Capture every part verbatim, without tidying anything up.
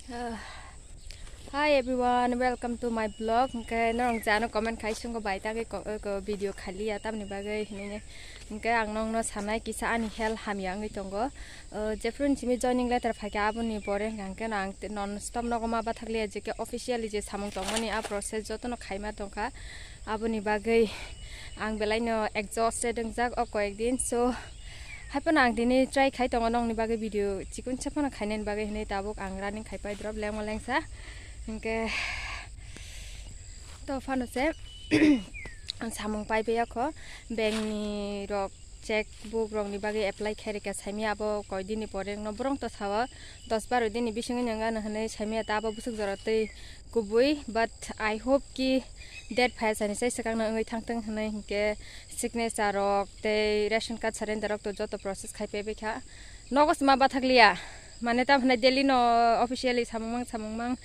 Uh, Hi everyone, welcome to my vlog. Hwnkhe norok jano comment khai sungo bai tagwi ko, ko video khaliya tamni bagwi hinwi. Hwnkhe ang nokno sanai kisa ani health hamya wngwi tongo. Uh, jephru ni simi joining letter phaikha aboni pore hwnkhe no ang te non stop nogo ma bathakliya je khe officially je samung tongmani a process jotono khaima tongkha. Aboni bagwi ang belaino exhausted wngjak o koyek din. So, haiphano ang tini try khai tongo nokni bagwi video chikon saphano khainani bagwi hinwi tabuk ang running khai pai drop lengma lengsa. Hwnkhe to phano se samung pai biyakho, bank ni rok check book rokni bagwi apply khairikha saimya abo koidini pore wngno borok to sao dos baro dini bisingo wngya hinwi saimya ta abo bwswk jora twi kubui, but I hope ki date phaiya sani sai swkangno wngwi thangtwng hinwi hinkhe signature rok tei ration card surrender rok to joto process khai paibaikha. Nogo se ma bathakliya, mane tam hinai daily no officially samung mang samung mang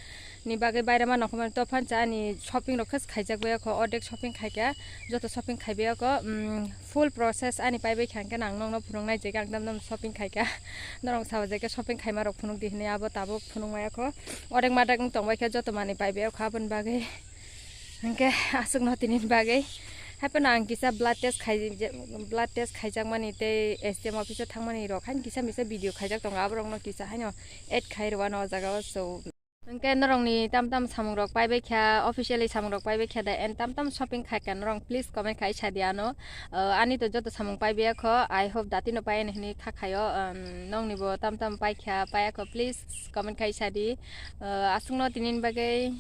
ni bagwi baire ma nongkhormani to phansa ani shopping rok khe khaijak bai kho, ordek shopping khaikha, joto shopping khaibai kho. Full process ani paibai kha hwnkhe ang nokno phunuknai je ang dam dam shopping khaikha. Norok sao je khe shopping khaima rok phunuk di hinwi abo tabuk phunuk maya kho. Odek madek wng tongbai khe joto manwi paibai kho aboni bagwi. Hwnkhe aswkno tini bagwi. Haiphano ang kisa blood test khai, blood test khaijakmani tei S D M office o thangmani rok haino kisa misa video khaijak tongo, aborokno kisa haino add khai rwano o jaga o. So, hwnkhe norokni tam tam samung rok paibai kha, officially samung rok paibai kha da, and tam tam shopping khai kha norok, please comment khai sa di ano. Uh, ani to joto samung paibai kho, I hope datino pai hinwi kha khaio. Um, nokni bo tam tam pai kha, paiya kho, please comment khai sa di. Uh, aswkno tini bagwi.